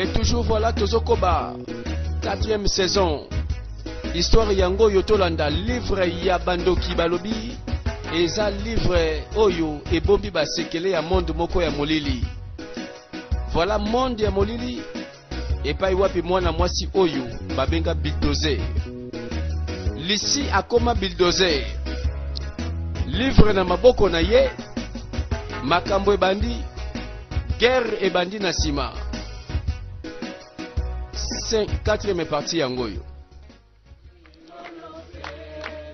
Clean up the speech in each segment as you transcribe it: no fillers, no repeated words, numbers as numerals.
Et toujours voilà tozokoba quatrième saison. Histoire yango oyo tolanda livre ya bandoki balobi eza livre oyo ebombi basekele ya monde moko ya molili. Voilà monde ya molili epai wapi mwana mwasi oyo babenga bulldozer. Lisi akoma bulldozer. Livre na maboko na ye, makambo ebandi, guerre ebandi na nsima. Quatrième partie yango oyo.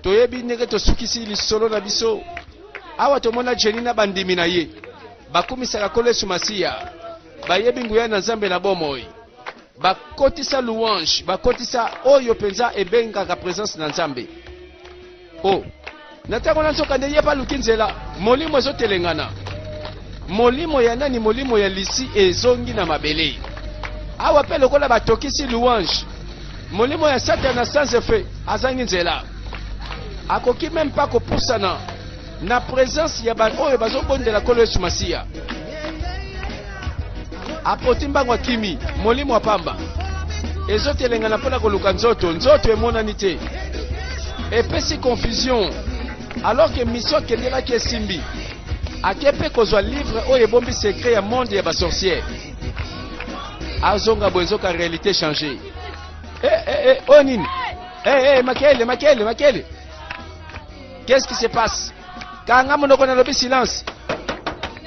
Toyebi ndenge tosukisi lisolo na biso. Awa tomona Jenny na bandimi na ye bakumisaka Nkolo Yesu Masiya, bayebi nguya na Nzambe na bomoi, bakotisa louange, bakotisa oyo mpenza ebengaka presence na Nzambe. O, na ntango na nzoka nde ye mpe aluki nzela, molimo ezotelengana. Molimo ya nani? Molimo ya Lisi ezongi na mabele. Awa mpe lokola batokisi louange, molimo ya Satana sans effet azangi nzela. Akoki meme pas kopusana na presence ya ba oyo bazobondela Nkolo Yesu Masiya. Apoti mbango akimi, molimo ya pamba ezotelengana mpo na koluka nzoto, nzoto emonani te, epesi confusion alors que mission akendelaki esimbi. Ake mpe kozwa livre oyo ebombi secret ya monde ya ba sorcières. Azonga boye nzoka realite change. Eh, eh, eh, oyo nini? Eh, eh, makele, makele, makele. Qu'est-ce qui se passe? Kanga monoko nalobi silence.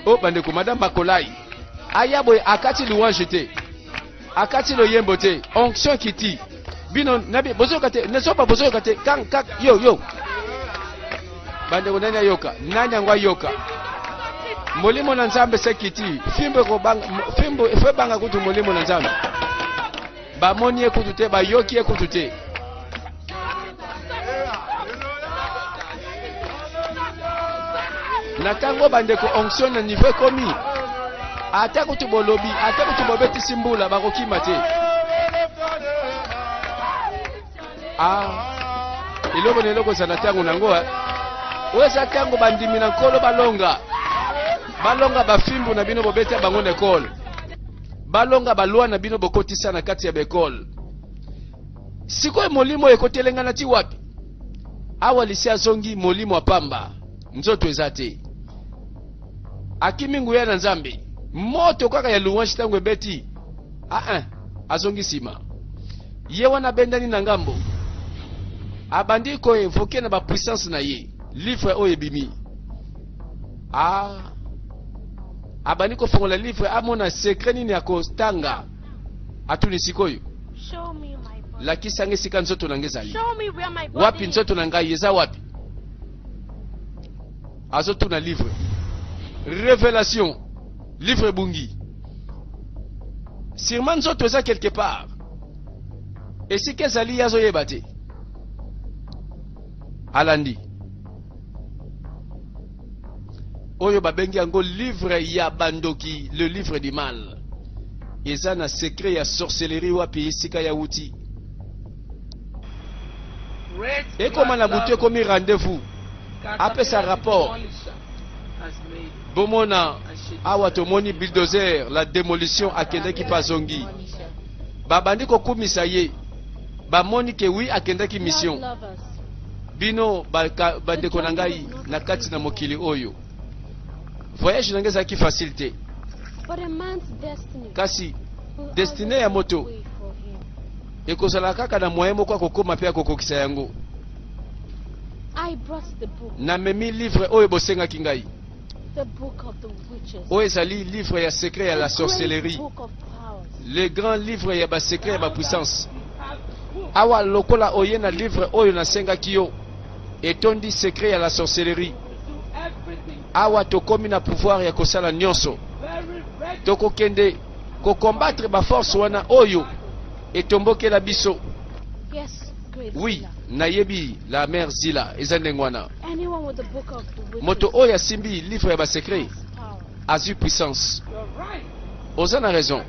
Oh bandeko, madame Bakolai aya boye akati louange te, akati loyembo te, onction kiti bino nabi bozoyoka te, nezoba bozoyoka te, kang kak yo yo. Bandeko nani ayoka? Nani yango ayoka? Molimo na Nzambe se kiti, fimbo ekobanga, fimbo efo ebanga kutu molimo na Nzambe. Bamoni ye kutu te, bayoki ye kutu te. Na ntango bandeko onction na niveau ekomi, ata kutu bolobi, ata kutu bobetisi mbula, bakokima te. Ah, eloko na eloko ezala na ntango na yango. Oyo eza ntango bandimi na Nkolo balonga, balonga bafimbu na bino bobeta bango na ekole, balonga balwa na bino bokotisa na kati ya baekole. Sikoyo molimo oyo ekotelengana ti wapi? Awa lisi azongi molimo ya pamba, nzoto eza te. Akimi nguya na Nzambe, moto kaka ya louange ntango ebeti, ah, ah, azongi nsima. Ye wana abendani na ngambo, abandi ko invoquer na ba puissance na ye. Livre oyo ebimi, ah, abandi kofongola livre amona secret nini akotanga. Atuni sikoyo, lakisa nga esika nzoto na nga ezali. Wapi nzoto na ngai eza wapi? Azotuna livre. Révélation, livre ebungi. Sûrement nzoto eza quelque part, esika ezali ye azoyeba te. Alandi oyo babengi yango livre ya bandoki, le livre du mal, eza na secret ya sorcellerie. Wapi esika ya wuti? Ekoma na butu, ekomi rendez-vous, apesa rapport. Bomona awa tomoni bulldozer la démolition akendaki mpe azongi, babandi kokumisa ye, bamoni ke wi akendaki mission. Bino bandeko na ngai na kati na mokili oyo, voyage na ngai ezalaki facile te, kasi destine ya moto ekozala kaka na moyen moko akokoma mpe akokokisa yango. Namemi livre oyo bosengaki ngai, oyo ezali livre ya secret ya la sorcellerie, le grand livre ya basecret ya bapuissance. Awa lokola oye na livre oyo nasengaki yo, etondi secret ya la sorcellerie. Awa tokomi na pouvoir ya kosala nyonso, tokokende kokombattre baforce wana oyo etombokela biso. Oui, nayebi la mère Zila eza ndenge wana. Moto oyo asimbi livre ya basecret azwi puissance. Oza na raison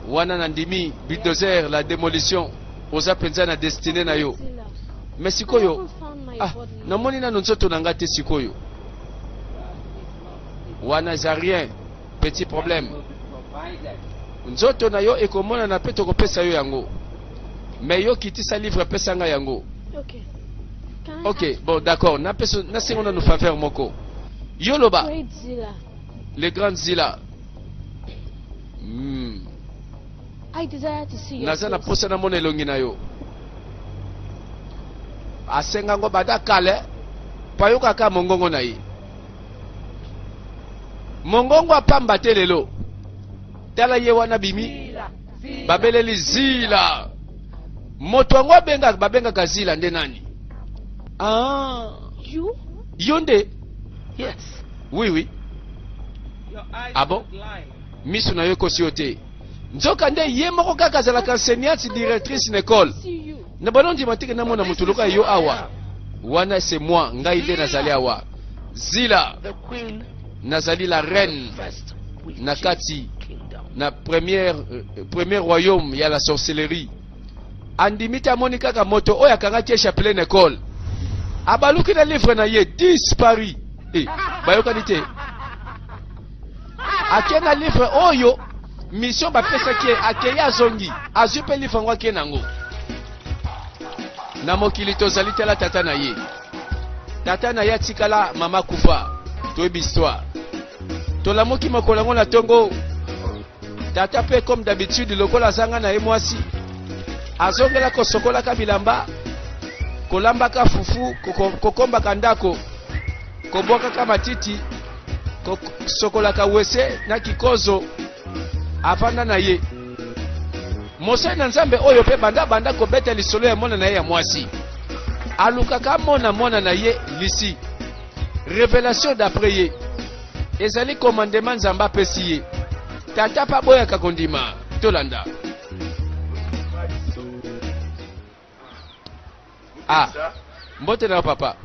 wana, nandimi bulldozer la démolition, oza mpenza na destine na yo. Mais sikoyo, ah, namoni nano nzoto na nga te sikoyo. Wana eza rien, petit problème. Nzoto na yo ekomonana mpe tokopesa yo yango. Mais yo kitisa livre pesa nga yango. Okay. Can I Ok, ask bon d'accord, napesa nasengo nanu faveur moko. Yo loba. Great Zilla, Le grand Zila. I desire to see your Naza na face. posa namona elongi na yo. Asenga ngo banda kala po ayokaka mongongo na ye. Mongongo apamba te lelo. Tala ye wana bimi. Babeleli Zila. Moto yango abengaka babengaka Zila nde nani? Ah. You? Yo nde? Yes. Oui oui. Your eyes Ah bon? don't lie. Miso na yo ekosi yo te. Nzoka nde ye moko kaka azalaka enseignante directrice na école. See you. Na bano ndima teke namona moto lokola yo awa. Wana c'est moi, ngai nde nazali awa. Zila, The queen nazali la reine first na kati kingdom. na première premier royaume ya la sorcellerie. Andimi te amoni kaka moto oyo akangaki ye chapelet na école. Abaluki na livre na ye disparu. Eh, bayokani te. Ake na livre oyo mission bapesaki ye, akei azongi, azwi mpe livre yango ake nango. Na mokili tozali tala tata na ye. Tata na ye atikala mama kufa. Toyebi histoire. Tolamuki mokolo yango na tongo. Tata mpe comme d'habitude lokola azanga na ye mwasi, azongela kosokolaka bilamba, kolambaka fufu, kokombaka ndako, kobwakaka matiti, kosokolaka wese na kikozo, avanda na ye. Mosali na Nzambe oyo mpe banda banda kobeta lisolo ya mwana na ye ya mwasi. Alukaka amona mwana na ye Lisi. Revelation d'après ye. Ezali commandement Nzambe apesi ye. Tata mpe aboyaka kondima. Tolanda. Ah, mbote na yo papa.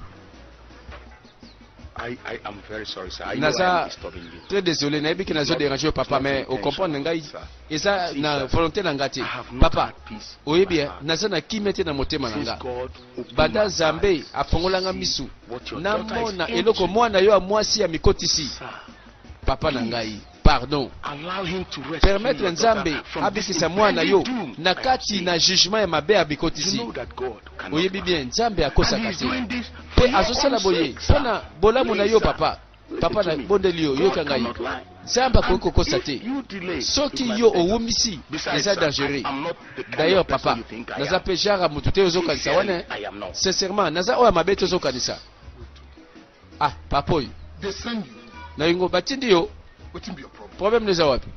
I am very sorry, sir. I know I Naza am disturbing you. très désolé, nayebi ke nazo déranger yo papa, mais o comprendre ngai Sir. eza See, na sir, volonté na nga te. I have not Papa, had peace in oyebi my eh, heart. naza na kimia te na motema na Since nga. God opened Banda my Nzambe eyes to afongolanga see misu, what your daughter is namona into, eloko mwana yo ya mwasi ya mikotisi. sir, Papa na ngai, pardon. allow him to rescue Permettre your Nzambe daughter from this abikisa mwana yo impending doom na I have kati seen. na jugement ya mabe You abikotisi. know that God cannot Oyebi lie. bien Nzambe And akosaka he's te. doing this for Pe your azosala own boye sake, sir. mpona bolamu na Please, yo sir. papa. Listen Papa to na me. bondeli yo, God yoka ngai. cannot lie. Nzambe akoki And kokosa if te. you delay, Soki it might yo be better. owumisi Besides, eza sir, dangereux. I am not the kind D'ailleurs of person papa, you think I naza am. pe genre ya motu te ozokanisa wana. Sincerely, I am not. Sincèrement, naza oyo ya mabe te ozokanisa. Ah, papa oyo. They send you. Na yango batindi yo, Wetin be your problem? problème eza wapi?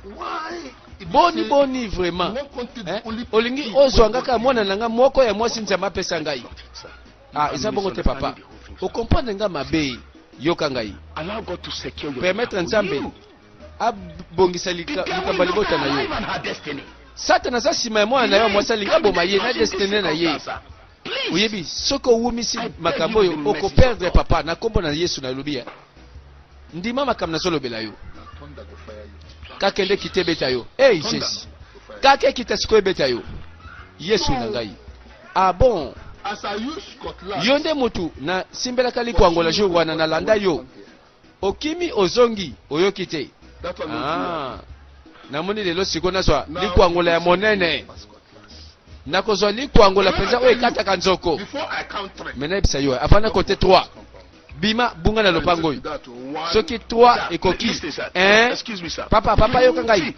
Why? If you Boni say boni vraiment. you wan come take the Eh? only Olingi pikin ozwa wey nga God kaka give mwana you. na nga moko ya mwasi Nzambe apesa ngai. Sir, Ah, you eza are bongo te papa. misunderstanding the whole thing, sir. Okomprendre nga mabe. Yoka ngai. Allow God to secure your Permettre daughter for Nzambe you. abongisa The devil likambo is ya libota after na her yo. life and her destiny. Satana aza nsima ya mwana na yo mwasi alingi aboma ye na destine na ye. Please. Oyebi soki owumisi I beg makambo you oyo with the mercies of okoperdre God. papa na nkombo na Yesu nalobi ya. Ndima makambo nazolobela yo. Na thunder go fire you. Kaka nde kita ebeta yo. Hey Thunder Jésus. go fire you. Kaka ekita sikoyo ebeta yo. Yesu na ngai. Ah bon. As I use cutlass. Yo nde motu na simbelaka likwangola jour wana nalanda yo. Okimi ozongi oyoki te. That one no Ah. Namoni lelo sikoyo nazwa do. Now, likwangola ya monene. pass cutlass. Nakozwa likwangola mpenza oyo ekataka nzoko. Before I count three. Me nayebisa yo avant na kote 3. Bima bunga na lopango oyo. That one. Soki 3 Sir, ekoki. listen, sir. 1 Excuse me, sir. Papa papa yoka ngai. See,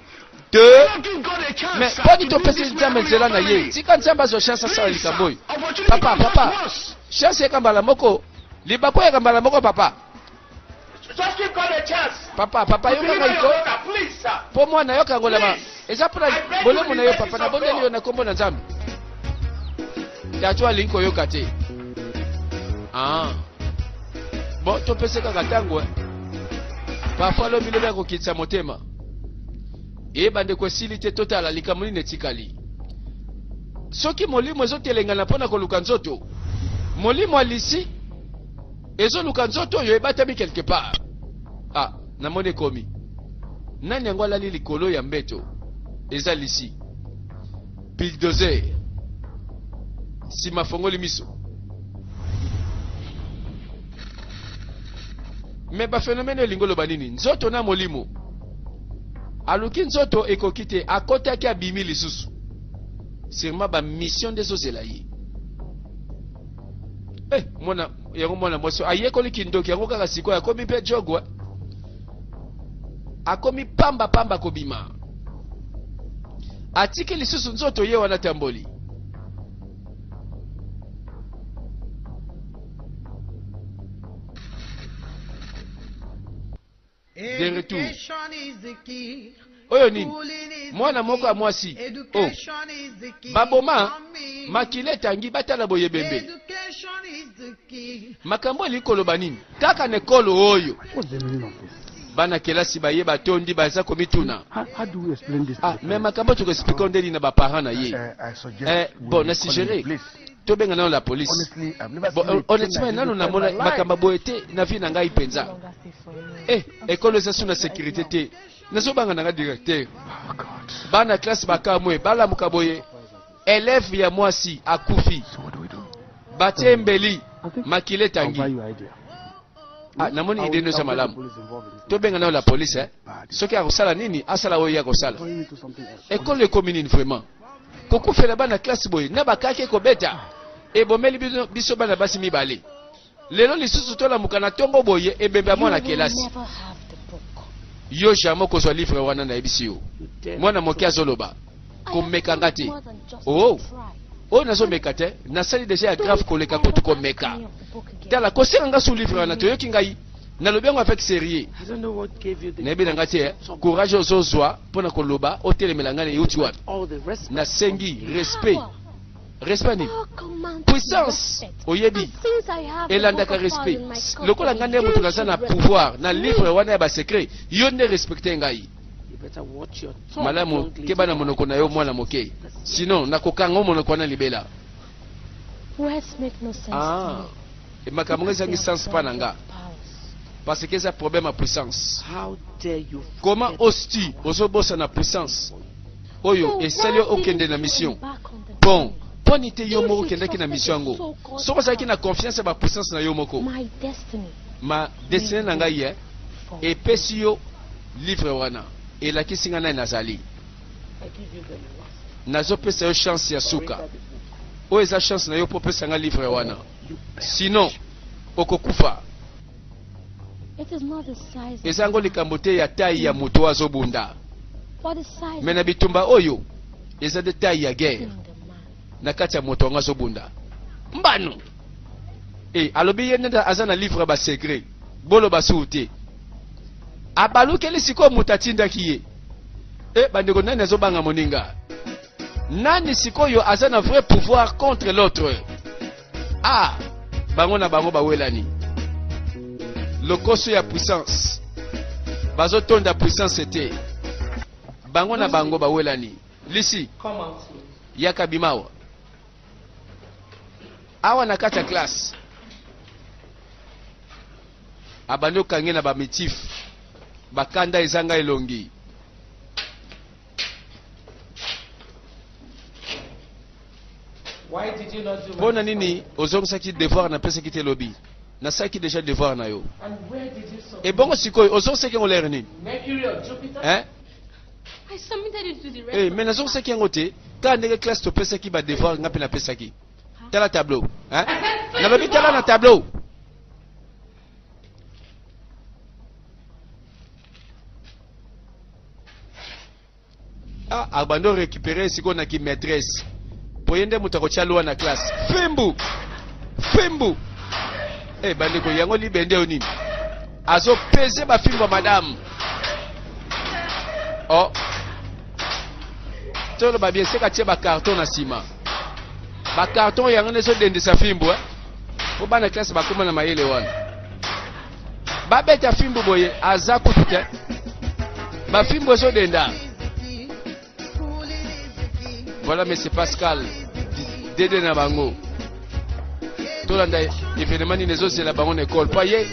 2 don't give God a chance, Mais sir, boni to do topesi this Nzambe miracle in nzela your na ye. family. Tika Nzambe azwa chance asala Please, sir. likambo oyo. Opportunity Papa comes papa. just once. Chance eka mbala moko. Libako eka mbala moko papa. Just give God a chance. Papa papa To yoka deliver ngai your ko. daughter, please, sir. Po mwana yoka ngolama. Please. Eza mpona I beg you bolemu with na the yo mercies papa of nabondeli God. yo na nkombo na Nzambe. Tatu alingi koyoka te. Ah. Bon topese kaka ntango eh. Parfois lobi lobi akokitisa motema. Eyeba ndeko esili te totala likambo nini etikali. Soki molimo ezotelengana mpona koluka nzoto, molimo alisi ezoluka nzoto oyo ebatami quelque part. Ah, namoni ekomi. Nani yango alali likolo ya mbeto? Eza lisi. Bulldozer. Sima fongoli miso. Me ba phénomène elingi oloba nini? Nzoto na molimo. Aluki nzoto ekoki te, akotaki abimi lisusu. Sûrement ba mission nde ezozela ye. Eh, mwana yango mwana mwasi ayekoli kindoki yango kaka sikoyo akomi mpe jogo eh. Akomi pamba pamba kobima. Atiki lisusu nzoto ye wana tamboli. De retour. Oyo nini? Mwana moko ya mwasi. Oh. Baboma makila etangi batala boye ebembe. Makambo elingi koloba nini? Kaka na ekolo oyo. Bana kelasi baye batondi baza komituna. Ah, mais makambo toko expliquer ndeni na ba parents na ye. Eh, bon, na suggérer tobenga nano la police. Bon, honnêtement nano namona makambo boye te na vie na ngai mpenza. Eh, ekolo eza su na sécurité te. Nazobanga na ngai directeur. Bana classe bakamwe, balamuka boye. Élève ya mwasi akufi. Batie mbeli, makila etangi. Ah, namoni idée eza malamu. Tobenga nano la police eh. Soki akosala nini, asala oyo ye akosala. Ekolo ekomi nini vraiment? Kokufela bana classe boye na bakaki kobeta ebomeli biso, biso bana basi mibale. Lelo lisusu tolamuka na tongo boye ebembe ya mwana kelasi. Yo jamais okozwa livre wana nayebisi yo. Mwana moke azoloba. Komeka nga te. Oh. Oyo nazomeka te, nasali deja ya grave koleka kutu komeka. Tala kosenga nga su livre wana toyoki ngai. Nalobi yango avec sérieux. Nayebi na nga te, eh. Courage ozozwa mpo na koloba otelemela ngai na euti wapi? Nasengi respect. Respect nini? Puissance oyebi elandaka respect. Lokola ngai nde moto naza na pouvoir na livre wana ya ba secret, yo nde respecte ngai. Malamu keba na monoko na yo mwana moke, sinon nakokanga yo monoko wana libela. Ah, makambo ngo ezangi sens pa na nga parce que eza problème ya puissance. Comment oses-tu ozobosana puissance oyo esali yo okende na mission? Bon, poni te yo moko okendaki na mission yango. Soki ozalaki na confiance ya ba puissance na yo moko, ma destinée na ngai eh, epesi yo livre wana elakisi ngai nani nazali. Nazopesa yo chance ya suka. Oyo eza chance na yo mpo opesa ngai livre wana, sinon okokufa. Eza yango likambo te ya taille ya moto oyo azobunda, me na bitumba oyo eza nde taille ya guerre na kati ya moto yango azobunda. Mbano e alobi ye nde aza na livre ya ba secret, boloba susu te. Abalukeli sikoyo moto atindaki ye. E bandeko, nani azobanga moninga? Nani sikoyo aza na vrai pouvoir contre l'autre? Ah, bango na bango bawelani lokoso ya puissance, bazotonda puissance te. Bango na bango bawelani. Lisi, yaka bimawa awa na kati ya classe. Abandi okange na bamitif bakanda ezanga elongi. Mpo na nini ozongisaki devoir napesaki te lobi? Nasalaki deja devoir na yo. Ebongo sikoyo ozongisaki yango lere nini? Hein? Eh, mais nazongisaki yango te. Kaka ndenge classe topesaki ba devoir nga mpe napesaki. Tala tableau. Hein? Nalobi tala na tableau. Ah, abandi orécupere sikoyo na ki maîtresse po ye nde moto akotya loi na classe. Fimbu fimbu eh, bandeko yango libende oyo nini azopese bafimbu ya madame. Oh, toloba bien seka atie bacarton na nsima, bacarton yango nde ezodendisa fimbu eh? Po bana classe bakóma na mayele wana babeta fimbu boye aza kutu te, bafimbu ezodenda. Voilà monsieur Pascal dede na bango, tolanda événement nini ezozela bango na ekole po ye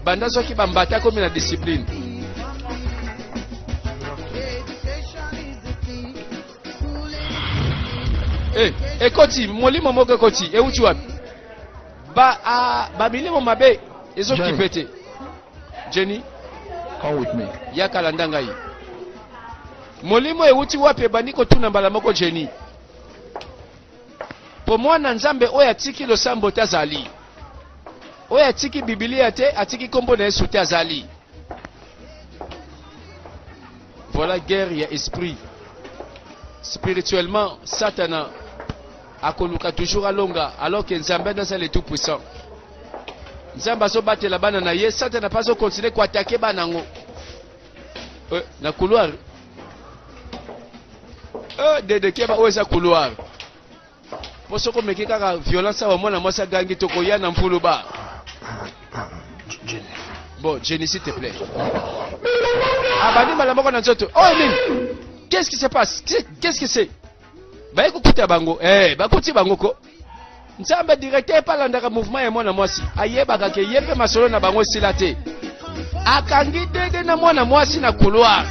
banda soki bambata akomi na discipline. Eh, ekoti molimo moko ekoti euti wapi? Ba ah, ba milimo mabe ezokipe te. Jenny, Come with me. Yaka landa ngai. Molimo ewuti wapi ebandi kotuna mbala moko Jenny. Po mwana Nzambe oyo atiki losambo te azali. Oyo atiki Bibilia te, atiki kombo na Yesu te azali. Voilà guerre ya esprit. Spirituellement, Satana akoluka toujours alonga alors que Nzambe aza le tout puissant. Nzambe azobatela bana na ye, Satana pe azokontinue koatake bana yango. Eh, na couloir. Eh, dede keba oyo eza couloir. Po soki omeki kaka violence awa mwana mwasi agangi tokoya na mvuluba. Bon, Jenny, s'il te plaît. Abandi mbala moko na nzoto. Oh, nini? Qu'est-ce qui se passe? Qu'est-ce que c'est? Baye kokuta bango. Eh, bakuti bango ko. Nzambe directeur epa alandaka mouvement ya mwana mwasi. Ayebaka ke ye mpe masolo na bango esila te. Akangi dede na mwana mwasi na couloir.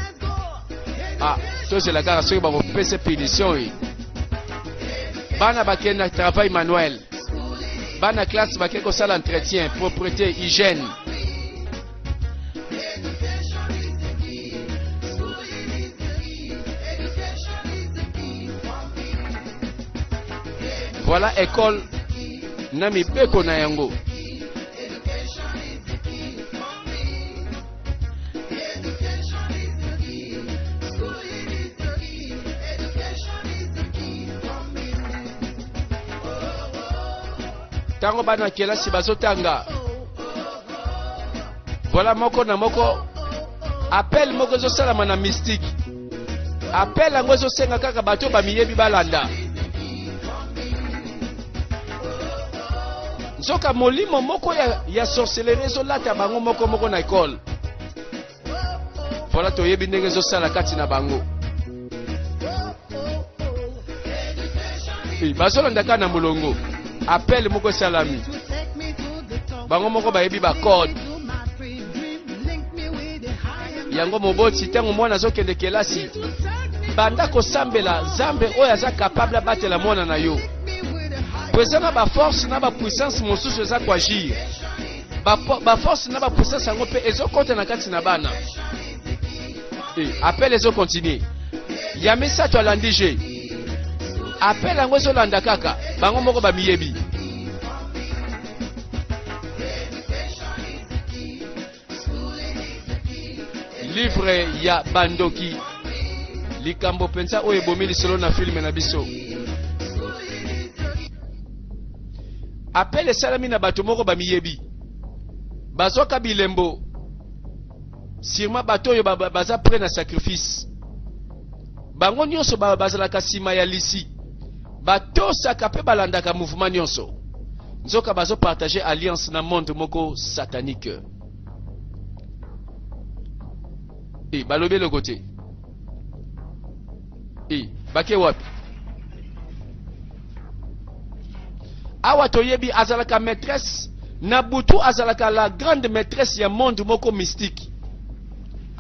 Ah, tozela kaka soki bakopesa punition ye. Bana bakende na travail manuel. Bana classe bakei kosala entretien, propreté, hygiène. Voilà école na mibeko na yango. Tango bana kelasi bazotanga, voilà moko na moko appel moko ezosalama na mystique. Appel yango ezosenga kaka bato bamiyebi balanda. Nzoka molimo moko ya, ya sorcellerie ezolata bango moko moko na ekole. Voilà toyebi ndenge ezosala kati na bango. Bazolanda kaka na molongo. Appel moko esalami. Bango moko bayebi ba code. Yango moboti ntango mwana azokende kelasi, banda kosambela Nzambe oyo aza capable abatela mwana na yo. Po eza na ba force na ba puissance mosusu eza koagir. Ba force na ba puissance yango mpe ezokota na kati na bana. E, appel ezokontinue. Ya misato alandi je. Appel yango ezolanda kaka bango moko bamiyebi. Livre ya bandoki, likambo mpenza oyo ebomi lisolo na filme na biso. Appel esalami na bato moko bamiyebi, bazwaka bilembo sûrement bato oyo baza prêt na sacrifice. Bango nyonso bazalaka nsima ya lisi, batosaka mpe balandaka mouvement nyonso. Nzoka bazo partager alliance na monde moko satanique. E, balobi eloko te. E, bake wapi? Awa toyebi azalaka maîtresse na butu, azalaka la grande maîtresse ya monde moko mystique.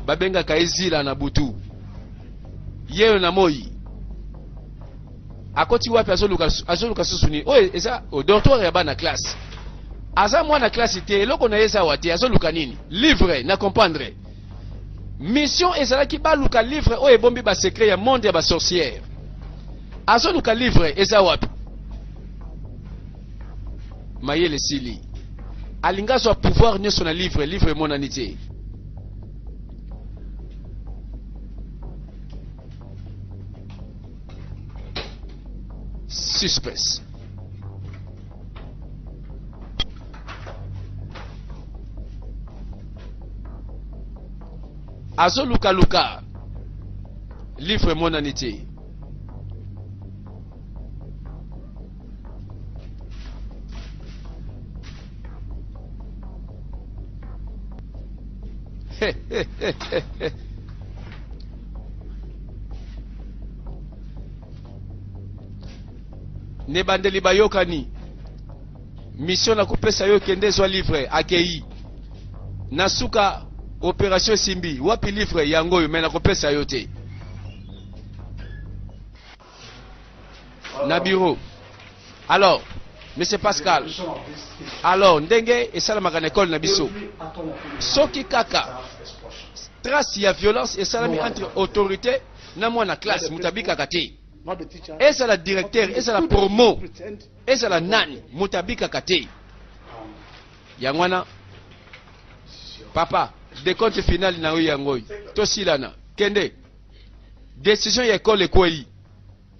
Babengaka ye Zila na butu. Yeyo na moi. Akoti wapi? Azoluka, azoluka susu nini? Oyo eza au dortoir ya bana classe. Aza mwana classe te, eloko na ye eza awa te, azoluka nini? Livre, na comprendre. Mission ezalaki baluka livre oyo ebombi ba secret ya monde ya ba sorcières. Azoluka livre eza wapi? Mayele esili. Alinga azwa pouvoir nyonso na livre, livre emonani te. Suspense. Azolukaluka livre emonani te. Nebandeli bayokani mission na kopesa yo kende zwa livre akei na suka operation esimbi wapi livre yango oyo me nakopesa yo te na bureau. Alors monsieur Pascal, alors ndenge esalamaka na ekole na biso, soki kaka trace ya violence esalami entre autorité Na mwana classe moto abikaka te. Not the teacher. Ezala directeur, Not the ezala students promo, pretend. ezala nani, moto abikaka te. Yango wana papa, décompte final na yo yango oyo. Tosilana, kende. Décision ya ekole ekwei.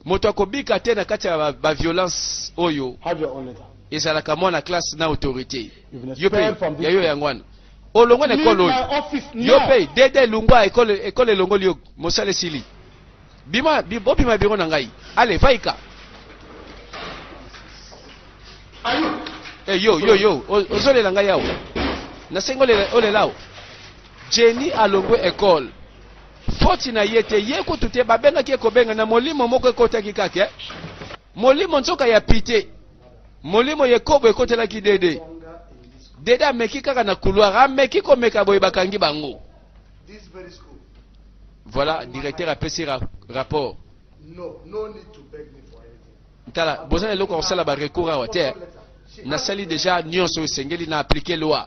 Moto akobika te na kati ya ba, ba violence oyo Have your own letter. ezalaka mwana classe na autorité. You've been Yo expelled pe from this ya yo yango wana. Olongwa na Leave ekole oyo. my office Yo now. pe dede lungwa ekole ekole elongoli yo mosala esili. Bima bi, bobima biro na ngai. Allez, vaika. Are you? Eh, yo yo yo ozolela ngai awa. Nasengi olela olela awa. Jenny alongwe ekole. Foti na ye te, ye kutu te, babengaki ye kobenga na molimo moko ekotaki kaka eh. Molimo nzoka ya pite. Molimo ya ekobo ekotelaki Dede. Dede ameki kaka na couloir, ameki komeka boye bakangi bango. This very school. Voilà, directeur apesi ra rapport. No, no need to beg me for anything. Tala, boza na eloko ya kosala ba recours awa te. Nasali deja nyonso esengeli na appliquer loi.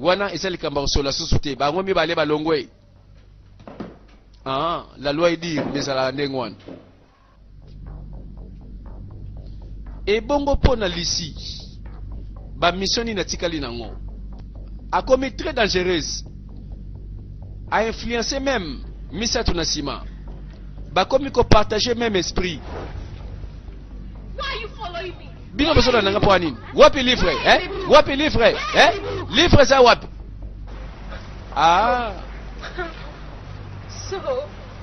Wana eza likambo ya kosola susu te. Bango mibale balongwe. Ah, la loi est dure, mais ezalaka ndenge wana. Ebongo mpo na Lucie, ba mission nini atikali nango? Akomi très dangereuse. A influencer même misato na sima. Bakomi ko partager même esprit. Why are you following me? Bino bozolanda nga mpo ya nini? Wapi livre? Eh? Wapi livre? Eh? Livre eza wapi? Ah, So,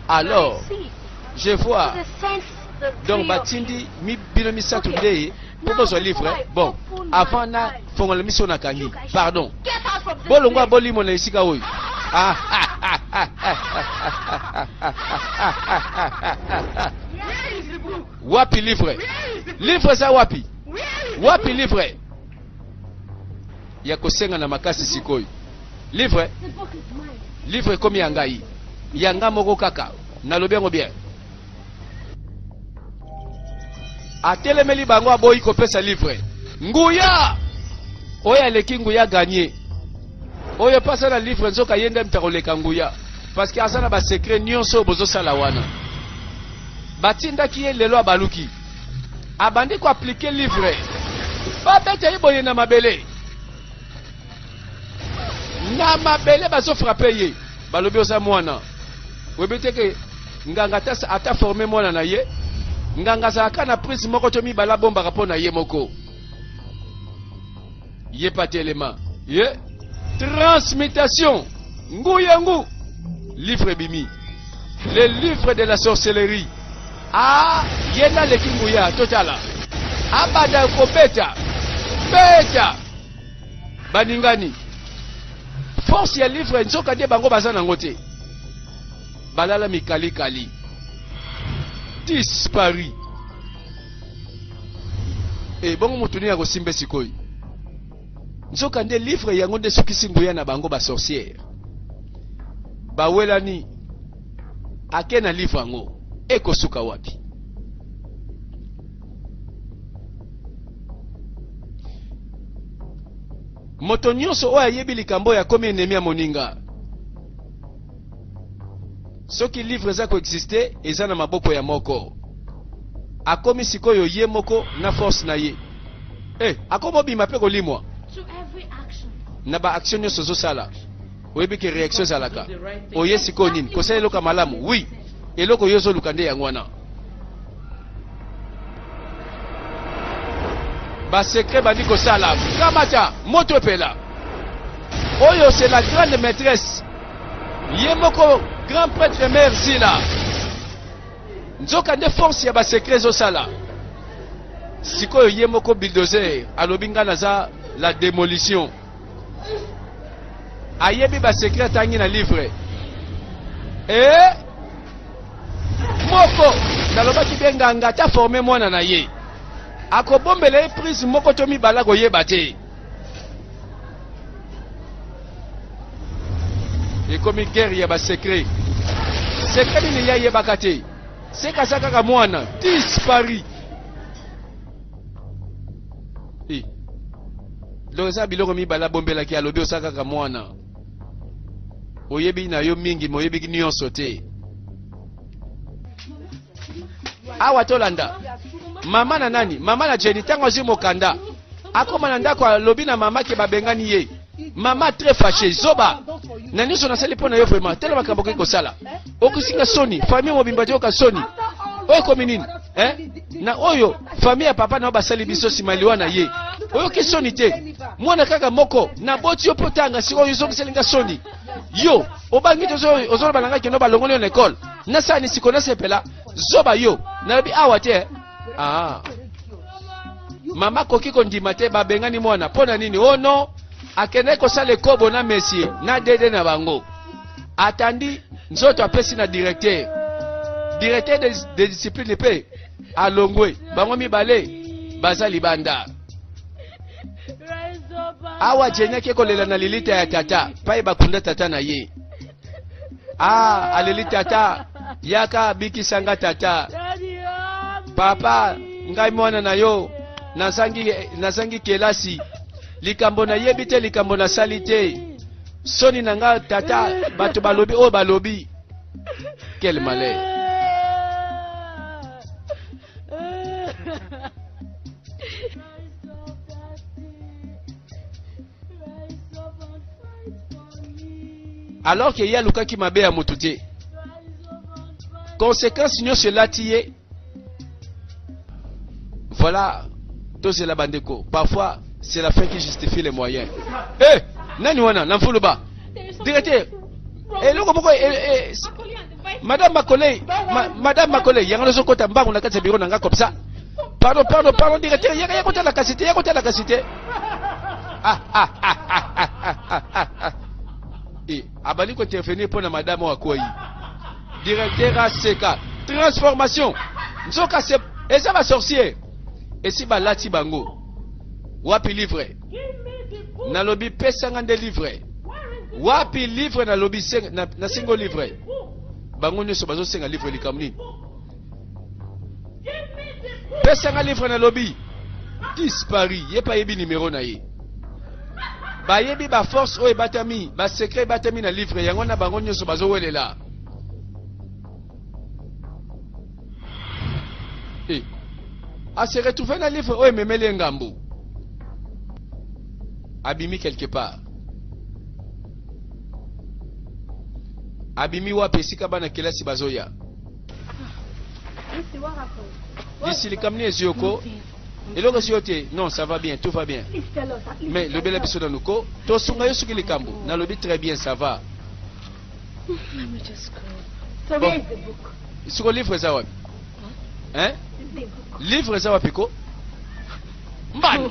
alors, I see. je vois. They sent the Donc three of you. batindi mi bino misato Okay. nde mpo Now, bozwa before livre. I Bon, open avant my na eyes, fongola miso nakangi. you guys should Pardon. Get out from this Bolongwa place. bolimo na esika oyo. Ah. Where is the book? Wapi livre? Where is the book? Livre eza wapi? Where is the Wapi book? livre? Ya kosenga na makasi sikoyo. Livre, The book is mine. livre ekomi ya ngai. Ya nga moko kaka. Nalobi yango bien. Atelemeli bango aboyi kopesa livre. Nguya! Oyo aleki nguya gagner. Oyo pe aza na livre nzoka ye nde mutu akoleka nguya. Parce que aza na ba secret nyonso oyo bozosala wana. Batindaki ye lelo abaluki. Abandi ko appliquer livre. Babeta ye boye na mabele. Na mabele bazo frapper ye. Balobi oza mwana. Oyebi te ke nganga ata, ata forme mwana na ye. Nganga azalaka na prise moko to mibale abombaka mpo na ye moko. Ye pa telema. Ye transmutation. Ngu ya ngu. Livre ebimi. Le livre de la sorcellerie. Ah, ye nde aleki nguya totala. Abanda kobeta. Beta. Baningani. Force ya livre nzoka nde bango baza nango te. Balala mikalikali. Disparu. E bongo moto nini akosimba sikoyo? Nzoka nde livre yango nde esukisi nguya na bango ba sorcière. Bawelani ake na livre yango ekosuka wapi? Moto nyonso oyo ayebi likambo oyo akomi ennemi ya moninga. Soki livre eza ko exister eza na maboko ya moko. Akomi sikoyo ye moko na force na ye. Eh, akomi obima pe kolimwa. To every action. Na ba action nyonso ozosala. Oyebi ke reaction ezalaka. Oye sikoyo nini? Kosala eloko ya malamu. Oui. Eloko yo ozoluka nde yango wana. Ba secret bandi kosala. Kamata moto epela. Oyo c'est la grande maîtresse. Ye moko grand prêtre mère Zila. Nzoka nde force ya ba secret ezosala. Sikoyo ye moko bulldozer alobi nga naza la démolition. Ayebi ba secret atangi na livre. Eh moko nalobaki be nganga ata forme mwana na ye akobombela ye prise moko to mibale akoyeba te. Ekomi guerre ya ba secret. Secret nini ye ayebaka te? Seka aza kaka mwana disparu. Eh. Donc eza biloko mibale abombelaki alobi oza kaka mwana. Oyebi na yo mingi mais oyebi nyonso te. Awa tolanda mama na nani, mama na Jenny. Ntango azwi mokanda, akóma na ndako, alobi na mama ke babengani ye. Mama très fâché: "Zoba, na nyonso nasali mpo na yo, vraiment tala makambo okoki kosala, okosinga soni, famille mobimba toyoka soni. Oyo ekomi nini, eh? Na oyo famille ya papa na yo basali biso nsima liwa na ye, oyoki soni te? Mwana kaka moko naboti yo mpo tanga, sikoyo ozongiselinga soni. Yo obangi te, ozoloba na ngai kendo balongoli yo na ekole. Nasala ni siko? Nasepela? Zoba yo, nalobi awa te." Ah. Mama akoki kondima te, babengani mwana mpo na nini? Oh non, akendaki kosala ekobo na monsieur na dede na bango. Atandi nzoto, apesi na directeur, directeur de discipline mpe alongwe. Bango mibale baza libanda. Awa Jenny ake kolela na lilita ya tata pai bakunda tata na ye. Ah, aleli: "Tata, yaka, abikisanga tata, papa, ngai mwana na yo nazangi, nazangi kelasi, likambo nayebi te, likambo nasali te, soni na nga tata, bato balobi oyo balobi." Quel malheur! Rise up, Daddy. Rise up and fight for me. Alors ke ye alukaki mabe ya motu te. Rise up and fight. Conséquence nyonso elati ye. Voilà, tozela bandeko, parfois c'est la fin qui justifie les moyens. Eh, nani wana na mfuluba? Directeur, eloko moko madame Makolei, madame Makolei, yango nazokota mbangu na kati ya biro na nga comme ça. Pardon, pardon, pardon, directeur, yaka, ya kotala kasi te, ya kotala kasi te. Ah, ah, ah, ah, ah, ah, ah, ah. Eh, abandi kointervenir mpo na madame oyo akwei. Directeur aseka. Transformation nzoka se eza basorcier esi balati bango. Wapi livre? Nalobi pesanga nde livre. Wapi livre? Nalobi nasengo livre. Bango nyonso bazosenga livre. Likambo nini? Pesanga livre nalobi. Disparu. Ye mpe ayebi nimero na ye, bayebi baforce oyo ebatami, basecret ebatami na livre yango na bango nyonso bazowelela. E ase retrouve na livre oyo ememeli ye ngambo, abimi quelque part. Abimi wapi? Esika bana kelasi bazoya. Lucy, what happened? Disi, likambo nini ezwi yoko? Eloko esi yo te. Non, ça va bien, tout va bien. Please tell us. At least Mais lobela biso nanu ko, tosunga yo soki likambo. Nalobi très bien, ça va. Let me just go. So Bon. where is the book? Siko livre eza wapi, hein? The book. Livre eza wapi ko? Mbani?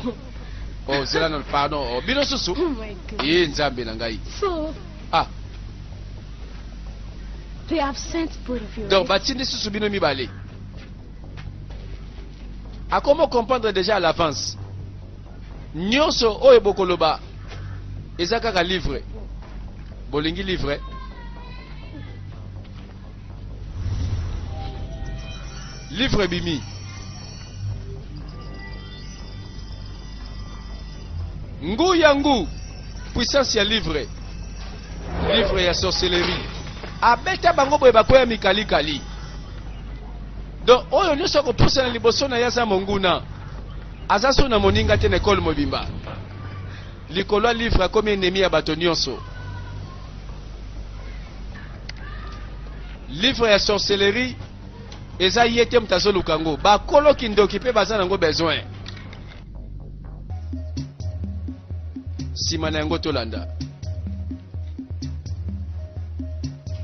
Oh, zela nanu, pardon. Oh, bino susu. Oh my God. Ye Nzambe na ngai! So Ah. they have sent both of you, Donc right? batindi susu bino mibale. Akomo comprendre déjà à l'avance nyonso oyo bokoloba eza kaka livre. Bolingi livre, livre ebimi. Ngu ya ngu, puissance ya livre, livre ya sorcellerie. Abeta bango boye, bakwea mikalikali. Donc oyo nyonso akopusana liboso na ye aza monguna, aza so na moninga te na ekole mobimba. Likolo ya livre akomi ennemi ya bato nyonso. Livre ya sorcellerie eza ye te moto azoluka yango, bakolo kindoki mpe baza nango besoin. Nsima na yango tolanda.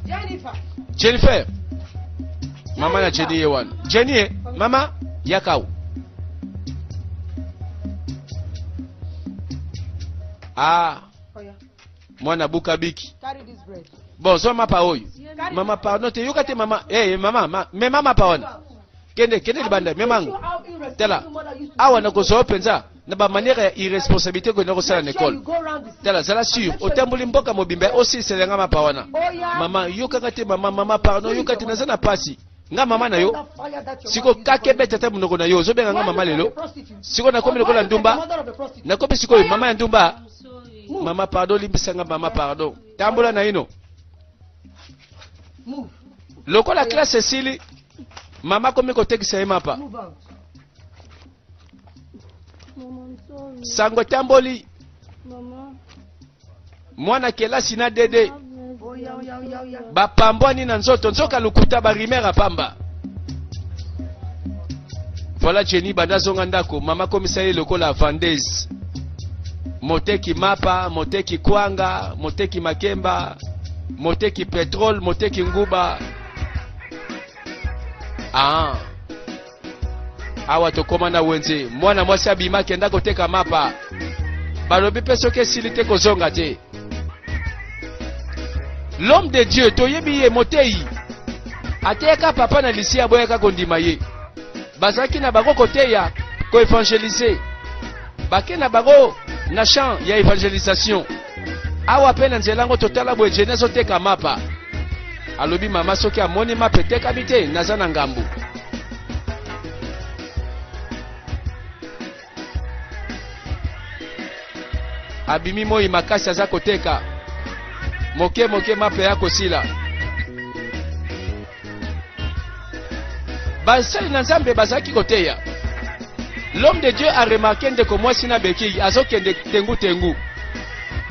Jennifer. Jennifer, mama na Jenny ye wana. Jenny ye, mama yakau. Ah. Oh, yeah. Mwana buka biki. Carry this bread. Bon, zwa mapa oyo. Mama, pardon te, yoka te mama. Eh mama, mema mapa wana, kende, kende libanda, memango. Tala awa, nakozwa yo mpenza na bamanière ya irresponsabilité koyenda kosala na ekole. Tala, zala sûr otamboli mboka mobimba, osiliselanga mapa wana. Mama, yokaka te mama, mama pardon, yoka te, naza na pasi. Nga mama na yo siko kaka ebeta te monoko na yo. Ozobenga nga mama lelo, siko nakomi lokola ndumba, nakomi sikoyo mama ya ndumba. Mama pardon, limbisanga mama, pardon. Tambola na ino. Move. Lokola classe esili. Mama akomi kotekisa ye mapa. Move out. Mama, I'm sorry. Sango etamboli. Mama, Mwana kelasi na dede have mercy. Oh, yeah, yeah, yeah, yeah. bapambwani na nzoto, nzoka lokuta, barimere apamba. Voilà Jenny, banda azonga ndako, mama akomisa ye lokola vendeuse, moteki mapa, moteki kwanga, moteki makemba, moteki petrole, moteki nguba. Ah. Awa tokóma na wenze, mwana mwasi abima, akenda koteka mapa, balobi mpe soki esili te kozonga te. L'homme de Dieu, toyebi ye, motei ateyaka papa na lisi, aboyaka kondima ye. Bazalaki na bango koteya, koevangelize, bake na bango na champ ya evangelisation. Awa mpe na nzela yango totala boye, Jenny azoteka mapa. Alobi mama soki amoni mapa etekami te, naza na ngambu. Abimi moi makasi, aza koteka moke moke, mapa ya kosila. Basali na Nzambe bazalaki koteya. L'homme de Dieu a remarqué ndeko mwasi na beki azokende tengu tengu,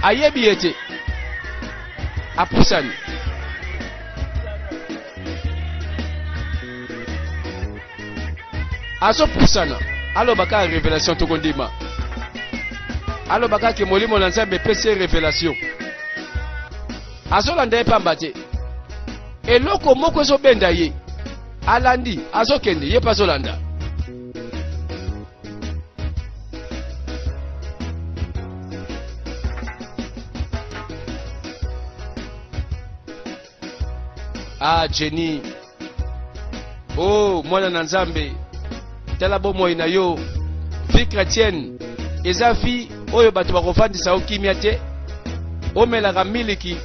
ayebi ye te, apusani. Azopusana, aloba kaka révélation, tokondima. Aloba kaka ke molimo na Nzambe epesi ye révélation. Azolanda ye pamba te, eloko moko ezobenda ye. Alandi, azokende, ye mpe azolanda. Ah Jenny, oh mwana na Nzambe, tala bomoi na yo. Vie chrétienne eza vie oyo bato bakofandisa yo kimia te. Omelaka miliki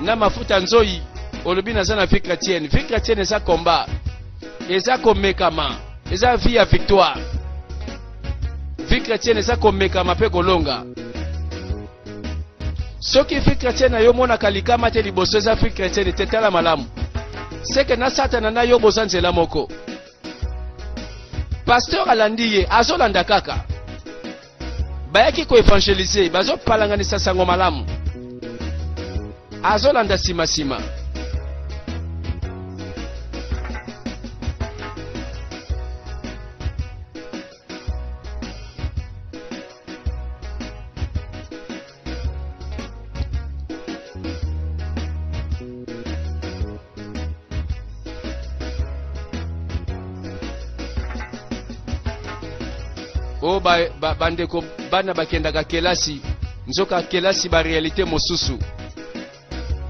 na mafuta nzoi, olobi naza na vie chrétienne. Vie chrétienne eza combat, eza komekama, eza vie ya victoire. Vie chrétienne eza komekama mpe kolonga. Soki vie chrétienne na yo omonaka likama te liboso, eza vie chrétienne te. Tala malamu, seke na Satana na yo boza nzela moko. Pasteur alandi ye, azolanda kaka. Bayaki koevangelize, bazopalanganisa sango malamu, azolanda nsima-nsima. Oyo bandeko ba, bana bakendaka kelasi, nzoka kelasi baréalité mosusu.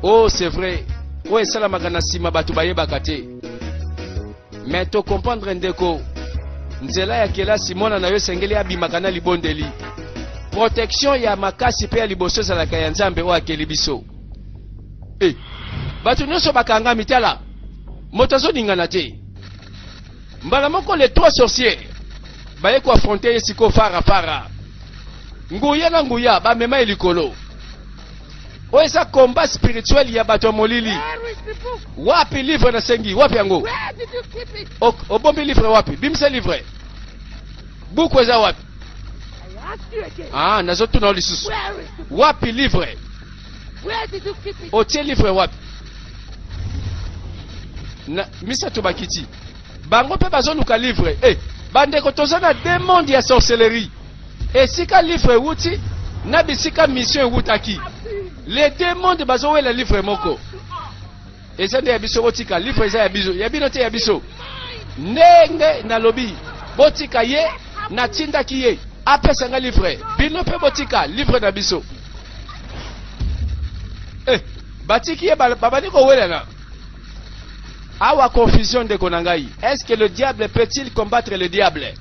Oh, c'est vrai, oyo esalamaka na nsima bato bayebaka te. Mais tocomprendre ndeko, nzela ya kelasi, mwana na yo esengeli abimaka na libondeli. Protection ya makasi mpe ya liboso ezalaka ya Nzambe oyo akeli biso. E bato nyonso bakangami, tala moto azoningana te. Mbala moko les trois sorciers baye koaffronter ye sikoyo fara fara, nguya na nguya, bamema ye likolo. Oyo eza combat spirituel ya bato ya molili. Where is the book? Wapi livre nasengi? Wapi yango? Where did you keep it? Obombi livre wapi? Bimisa livre, buku eza wapi? I ask you again. Ah, nazotuna yo lisusu. Where is the book? Wapi livre? Where did you keep it? Otie livre wapi? Na misato bakiti, bango mpe bazoluka livre. E bandeko, toza na deux monde ya sorcellerie, esika livre ewuti na bisika mission ewutaki. Les deux monde bazowela livre moko. Eza nde ya biso, botika livre, eza ya biso, ya bino te, ya biso. Ndenge nalobi, botika ye, natindaki ye apesa nga livre, bino mpe botika livre na biso. Eh, batiki ye, babandi kowelana. Awa confusion, ndeko na ngai. Est-ce que le diable peut-il combattre le diable?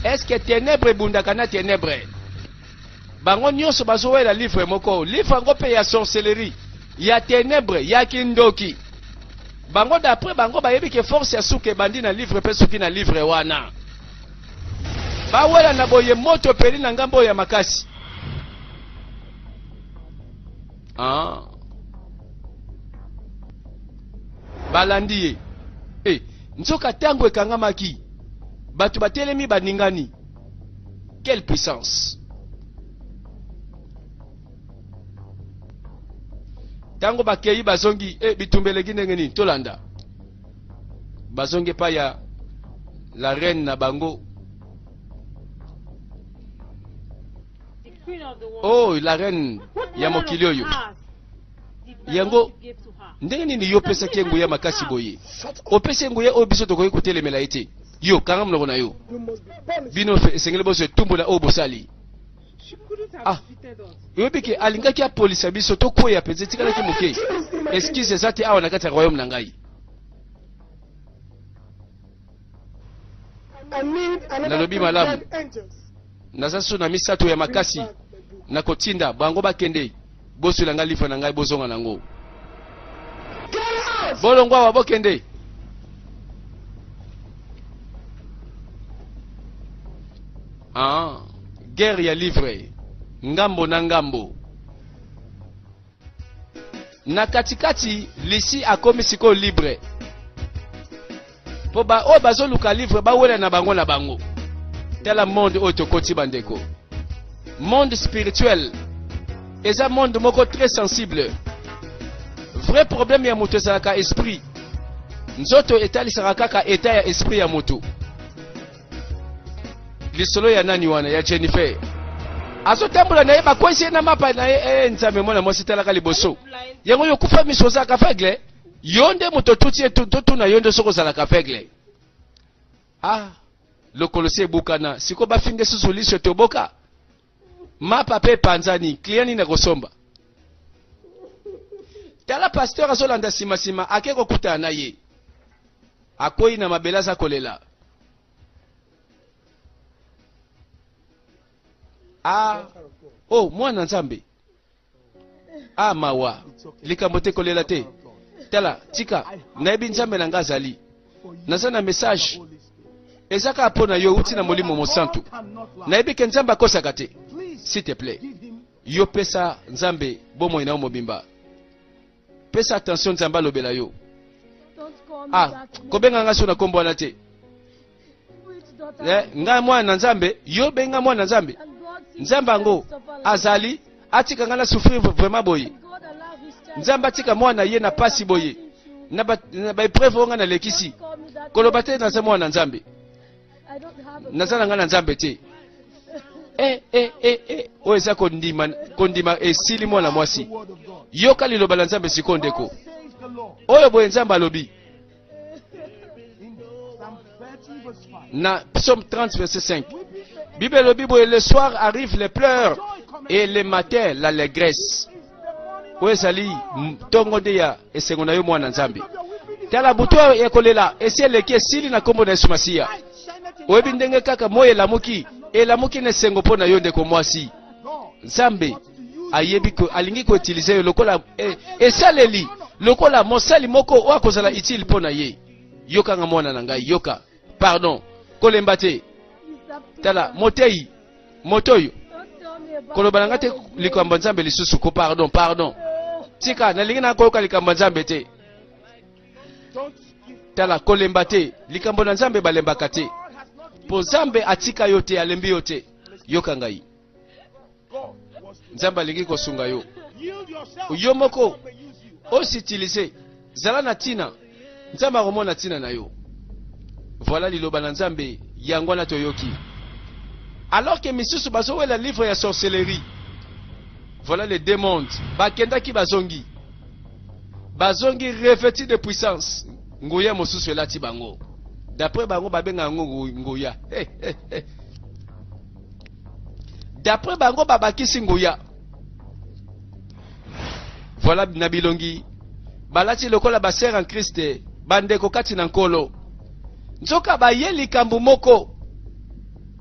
Est-ce que ténèbre ebundaka na ténèbre? Bango nyonso bazowela livre moko, livre yango mpe ya sorcellerie, ya ténèbre, ya kindoki. Bango, d'après bango, bayebi ke force ya suka ebandi na livre mpe soki na livre wana bawela na boye, moto epeli na ngambo oyo ya makasi. Ah. Balandi ye. E. Nzoka ntango ekangamaki, bato batelemi baningani. Quelle puissance! Ntango bakei bazongi, e bitumba eleki ndenge nini? Tolanda. Bazongi epai ya la reine na bango. Oh, la reine ya mokili oyo. Yango ndenge nini yo opesaki ye nguya makasi boye? Opesi ye nguya oyo biso tokoki kotelemela ye te. Yo kanga monoko na yo. Bino esengeli bozwa etumbu na oyo bosali. Ah, oyebi ke alingaki apolisa biso tokweya mpenza, etikalaki moke. Excuse eza te awa na kati ya royaume na ngai. Nalobi malamu, naza so na misato ya makasi, nakotinda bango bakende. Boswela ngai livre na ngai, bozonga nango. Bolongwa awa, bokende. Ah, guerre ya livre, ngambo na ngambo. Na katikati, Lisi akomi sikoyo libre. Po ba oyo bazoluka livre bawela na bango na bango. Tala monde oyo tokoti bandeko. Monde spirituel eza monde moko très sensible. Vrai problème ya moto ezalaka esprit. Nzoto etalisaka kaka etat ya esprit ya moto. Lisolo ya nani wana ya Jennifer? Azotambola na ye bakwesi ye na mapa na ye eh, Nzambe mwana mwasi talaka liboso. Yango yo kufa miso ozalaka aveugle? Yo nde moto otuti ye totuna yo nde soki ozalaka aveugle. Ah, lokolo si ebukana, siko bafinge susu liso etoboka. Mapa pe epanzani, client nini akosomba? Tala pasteur azolanda sima sima, ake kokutana na ye. Akwei na mabele aza kolela. Ah, oh mwana Nzambe. Ah mawa, likambo te kolela te. Tala, tika, nayebi Nzambe na nga azali. Naza na message. Eza kaka mpo na yo euti na Molimo Mosantu. Nayebi ke Nzambe akosaka te. S'il te plaît. Yo pesa Nzambe bomoi na yo mobimba. Pesa attention Nzambe alobela yo. Ah, kobenga nga so na kombo wana te. Eh, ngai mwana na Nzambe, yo benga mwana na Nzambe. Nzambe yango azali atika ngai na souffrir vraiment boye. Nzambe atika mwana ye na pasi boye. Na ba, na ba épreuve oyo ngai nalekisi. Koloba te naza mwana na Nzambe. Naza na ngai na Nzambe te. Eh, eh, eh, eh. Oyo eza kondima, kondima esili mwana mwasi. Yoka liloba la Nzambe sikoyo ndeko. Oyo boye Nzambe alobi. Na Psaume 30 verset 5. Bible elobi boye le soir arrive les pleurs et le matin l'allégresse. Oyo ezali ntongo nde ya esengo na yo mwana Nzambe. Tala butu ya kolela esi eleki esili na nkombo na Yesu Masiya. Oyebi ndenge kaka moi elamuki, elamuki na esengo mpo na yo ndeko mwasi. Nzambe ayebi ko, alingi koutilize yo lokola eh, esaleli lokola mosali moko oyo akozala utile mpo na ye. Yoka nga mwana na ngai, yoka. Pardon, kolemba te. Tala motei, moto oyo koloba na ngai te likambo ya Nzambe lisusu ko pardon, pardon. Tika, nalingi na koyoka likambo ya Nzambe te. Tala, kolemba te. Likambo na Nzambe balembaka te. Po Nzambe atika yo te, alembi yo te. Yoka ngai. Nzambe alingi kosunga yo. Yo moko ositilize, zala na ntina. Nzambe akomona ntina na yo. Voilà liloba na Nzambe, yango wana toyoki. Alors que misusu bazowela livre ya sorcellerie. Voilà les deux mondes. Bakendaki bazongi. Bazongi revêtu de puissance. Nguya mosusu elati bango. D'après bango babenga yango nguya. Hey, hey, hey. D'après bango babakisi nguya. Voilà na bilongi balati lokola ba sœurs en Christ, bandeko kati na Nkolo. Nzoka baye likambo moko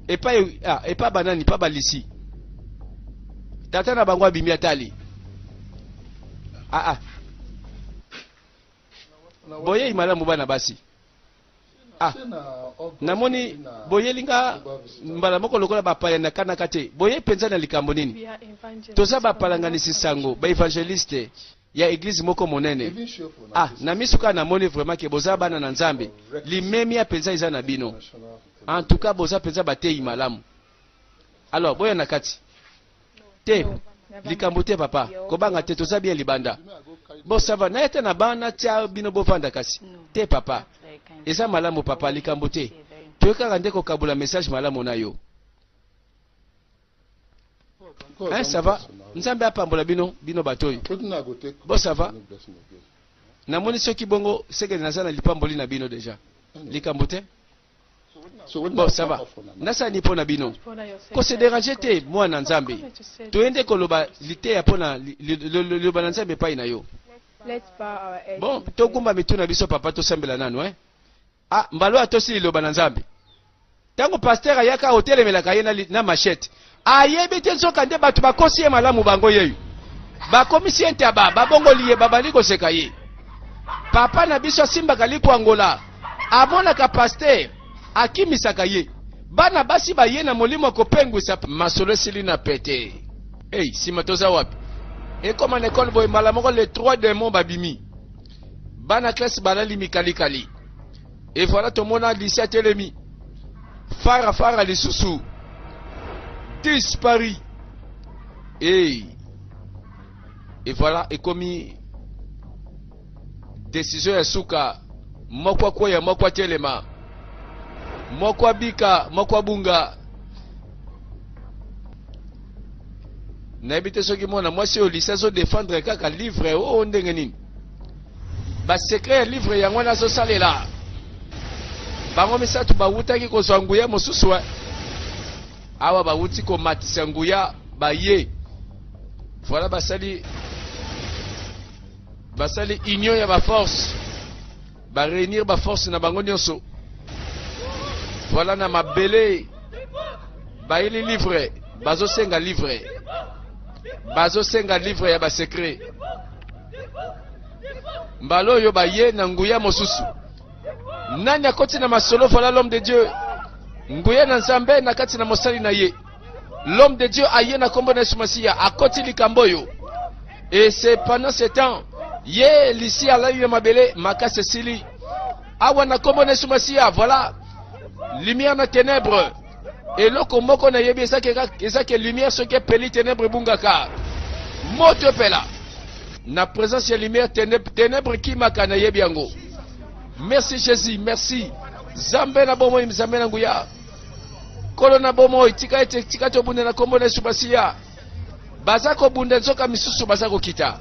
epai ah, epai banani pa balisi. Tata na bango abimi atali. Ah ah. Boyei malamu bana basi. Ah, namoni boyeli nga mbala moko lokola bapaya na kanaka te. Boye mpenza na likambo nini? Toza bapalanganisi sango, ba evangeliste. ya eglise moko monene. Even show for Ah, na miso kaka namoni vraiment ke boza bana na Nzambe. Limemia mpenza eza na bino. national. En tout cas boza mpenza bateyi malamu. Alors boya na kati. Te, likambo te papa. Kobanga te, toza bien libanda. Bon, ça va. Naye te na bana tia bino bovanda kasi. Te papa. Eza malamu papa, likambo te. Toye kaka nde kokabula message malamu na yo. God Hein, don ça va? bless una. Nzambe apambola bino, bino bato oyo. Wetin I go take Bon, ça va. no blessing again. Namoni soki bongo sekele naza na lipamboli na bino deja. Likambo te? So wetin Bon, I ça va. offer for na now? Nasala ni mpo na bino. Bother yourself. Kose déranger te mwana Nzambe. Come to say Toyende koloba liteya mpo na liloba na Nzambe epai na yo. Let's bow our heads. Bon, in prayer. togumba mitu na biso papa, tosambela nanu eh? Ah, mbala oyo atosi liloba na Nzambe. Ntango pasteur ayaka otelemelaka ye na machette. Ayebi te nzoka nde bato bakosi ye malamu bango yeyo. Bakomisi ye ntaba, babongoli ye, babandi koseka ye. Papa na biso asimbaka likwangola, amonaka pasteur, akimisaka ye. Bana basi baye na molimo ya kopengwisa masolo esili na pete. Hey, sima toza wapi? Ekoma na ekole boye mbala moko les 3 démons babimi. Bana classe balali mikalikali. Et voilà tomona lycée atelemi. Fara fara lisusu. Disparu. Hey. Et voilà ekomi décision ya suka. Moko akwea, moko atelema. Moko abika, moko abunga. Nayebi te soki mwana mwasi oyo lycée azo défendre kaka livre oyo ndenge nini. Ba secret ya livre yango wana azosalela. Bango misato bawutaki kozwa nguya mosusu, eh. Awa bawuti komatisa nguya baye. Voilà basali union ya ba force. Ba réunir ba force na bango nyonso. Voilà na mabele. Bayeli livre, bazosenga livre. Bazosenga livre ya ba secret. Mbala oyo baye na nguya mosusu. Nani akoti na masolo? Voilà l'homme de Dieu. Nguya na Nzambe na kati na mosali na ye. L'homme de Dieu aye na kombo na Yesu Masiya, akoti likambo oyo. Et c'est pendant ce temps, ye lisi alali na mabele, makasi esili. Awa na kombo na Yesu Masiya, voilà lumière na ténèbres. Eloko moko nayebi ezake lumière soki epeli ténèbres ebungaka. Moto epela. Na présence ya lumière, ténèbres kimaka nayebi yango. Merci Jésus, merci. Nzambe na bomoi, Nzambe na nguya. Kolo na bomoi, tika ete, tika tobunda na kombo na Yesu Masiya. Baza kobunda nzoka misusu baza kokita.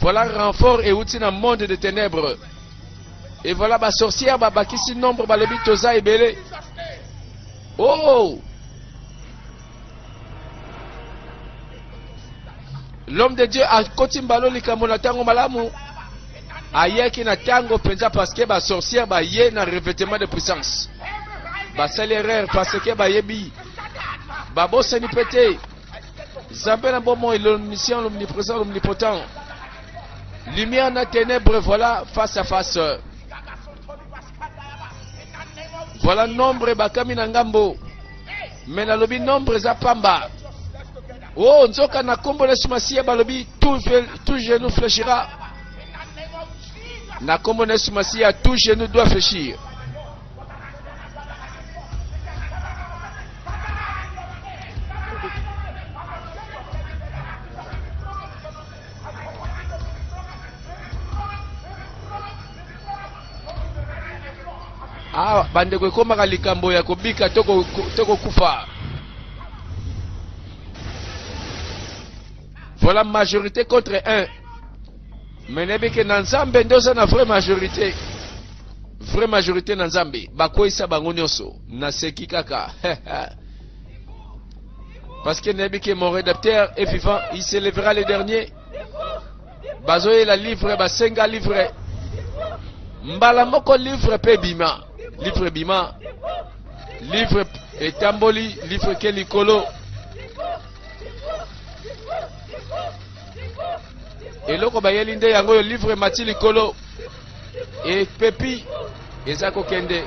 Voilà renfort euti na monde de ténèbres. Et voilà ba sorcière babakisi nombre balobi toza ebele. Oh! L'homme de Dieu akoti mbalo likambo na tango malamu. Ayaki na tango penza parce que ba sorcière baye na revêtement de puissance. Basali erreur parce que bayebi. Babosani pete. Nzambe na bomoi, l'omniscient, l'omniprésent, l'omnipotent. Lumière na ténèbres, voilà face à face. Voilà nombre bakami na ngambo. Mais nalobi nombre eza pamba. Oh, nzoka na kombo na Yesu Masiya balobi tout genou fléchira. Na kombo na Yesu Masiya tout genou doit fléchir. Ah, bandeko ekomaka likambo ya kobika to kokufa. Voilà majorité contre 1. Mais nayebi ke na Nzambe nde oza na vraie majorité. Vraie majorité na Nzambe. Bakweyisa bango nyonso. Naseki kaka. Parce que nayebi ke mon rédempteur est vivant, il se lèvera le dernier. Bazoyela livre, basenga livre. Mbala moko livre pe bima. Livre bima. Livre etamboli, livre ke likolo. Eloko bayeli nde yango oyo, livre mati likolo. Epepi eza kokende.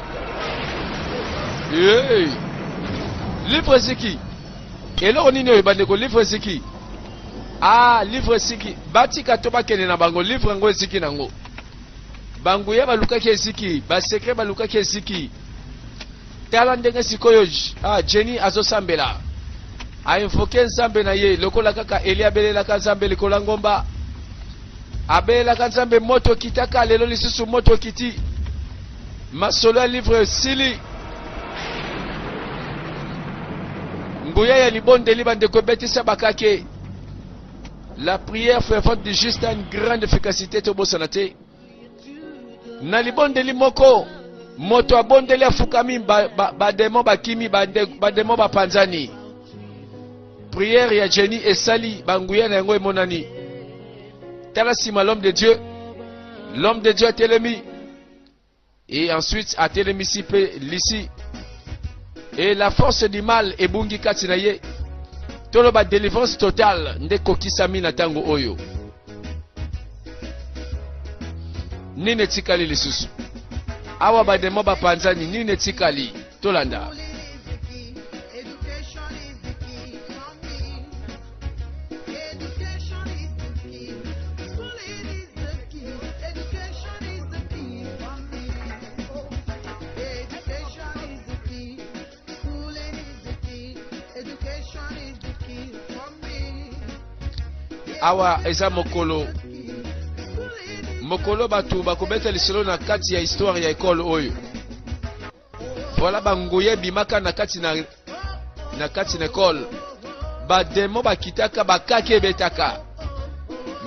Hey! Livre eziki. Eloko nini oyo bandeko, livre eziki. Ah, livre esiki. Batika to bakende na bango, livre yango esiki nango. Banguya balukaki esiki, ba secret balukaki esiki. Tala ndenge sikoyo ah, Jenny azosambela. A invoquer Nzambe na ye lokola kaka Eli abelelaka Nzambe likolo ya ngomba. Abelelaka Nzambe moto ekitaka, lelo lisusu moto ekiti. Masolo ya livre esili. Nguya ya libondeli bandeko ebetisa bakake. La prière fervente du juste a une grande efficacité tobosana te. Na libondeli moko moto abondeli afukami bademo ba, ba bakimi bademo ba bapanzani. Prière ya Jenny esali banguya na yango emonani. Tala nsima l'homme de Dieu. L'homme de Dieu atelemi. Et ensuite atelemisi mpe lisi. Et la force du mal ebungi kati na ye. Toloba délivrance totale nde kokisami na ntango oyo. Nini etikali lisusu? Awa bademo bapanzani, nini etikali? Tolanda. Awa eza mokolo mokolo bato bakobeta lisolo na kati ya histoire ya ekole oyo. Voilà banguya ebimaka na kati na na kati na ekole, bademo bakitaka, bakaki ebetaka.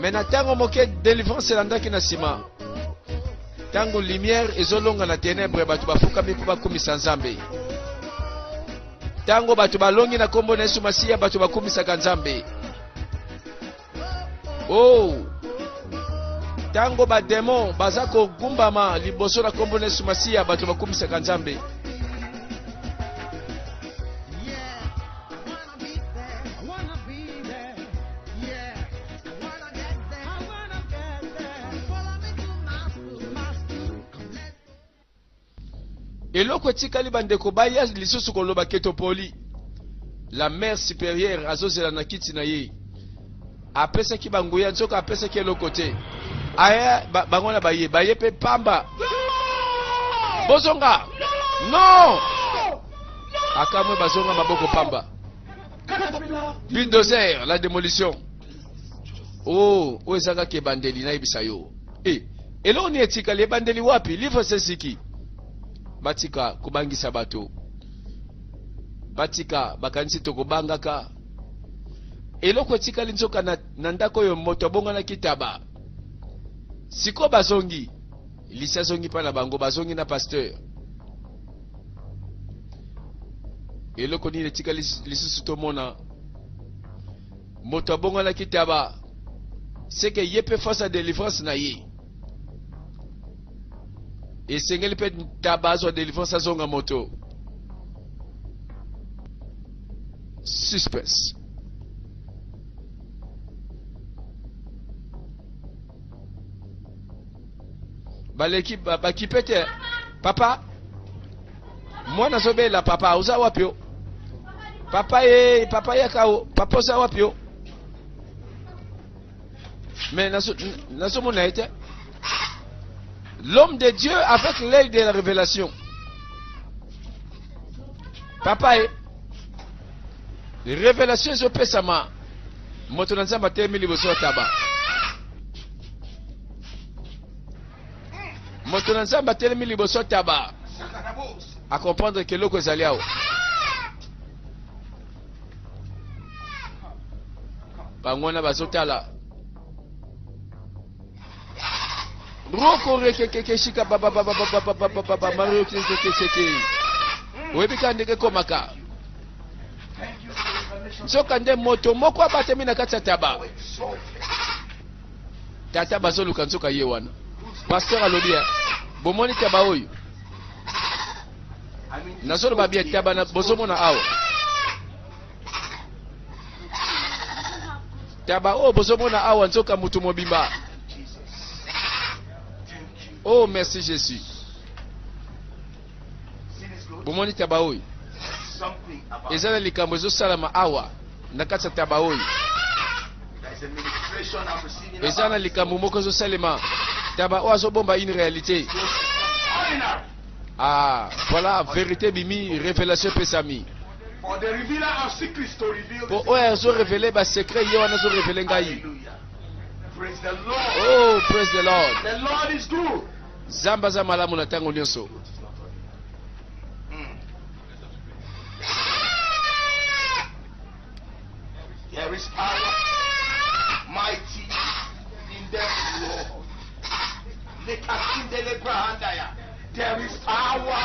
Me na ntango moke delivrance elandaki na nsima. Ntango lumière ezolonga na tenebre, bato bafukami mpo bakumisa Nzambe. Ntango bato balongi na nkombo na Yesu Masiya, bato bakumisaka Nzambe. Oh! Ntango bademo baza kogumbama liboso na nkombo na Yesu Masiya, bato bakumisaka Nzambe. Eloko etikali bandeko baya lisusu koloba ke topoli. La mère supérieure azozela na kiti na ye. Apesaki banguya nzoka apesaki eloko te. Aya ba, bango na baye baye pe pamba. Bozonga. Non! Akamwe bazonga maboko pamba. Bulldozer, la démolition. Oh, oyo eza kaka ebandeli nayebisa yo. Eh, eloko nini etikali ebandeli wapi? Livre sesiki. Batika kobangisa bato. Batika bakanisi tokobangaka. Eloko etikali nzoka na, na ndako oyo moto abonganaki taba. Sikoyo bazongi. Lisi azongi mpa na bango, bazongi na pasteur. Eloko nini etikali lisusu tomona? Moto abonganaki taba seke ye pe face à delivrance na ye esengeli pe taba azwa delivrance azonga moto. Suspense. Baleki bakipe te papa mwana azobela papa oza wapi yo papa ye papa yaka o papa oza wapi yo mais nazomona ye te. L'homme de Dieu avec l'œil de la révélation. Papa ye révélation ezopesama moto na Nzambe atelemi liboso ya taba. Moto na Nzambe atelemi liboso ya taba a comprendre que eloko ezali awa. Bango wana bazotala roko rekekeke shika babababababababa mario kekekeke oyebi kaka ndenge ekomaka nzoka nde moto moko abatami na kati ya taba Tata bazoluka nzoka ye wana. Pasteur alobi ya bomoni taba oyo nazoloba bien taba na bozomona awa taba oyo bozomona awa nzoka mutu mobimba. Oh merci Jesus. Bomoni taba oyo eza na likambo ezosalama awa na kati ya taba oyo. Eza na likambo moko ezosalema. Taba oyo azobomba une réalité. Ah, voilà, vérité bimi, révélation epesami. Po oyo azo révéler ba secret ye wana azo révéler ngai. Oh, praise the Lord. The Lord is good. Nzambe aza malamu na ntango nyonso. There is power mighty in the Lord. There is power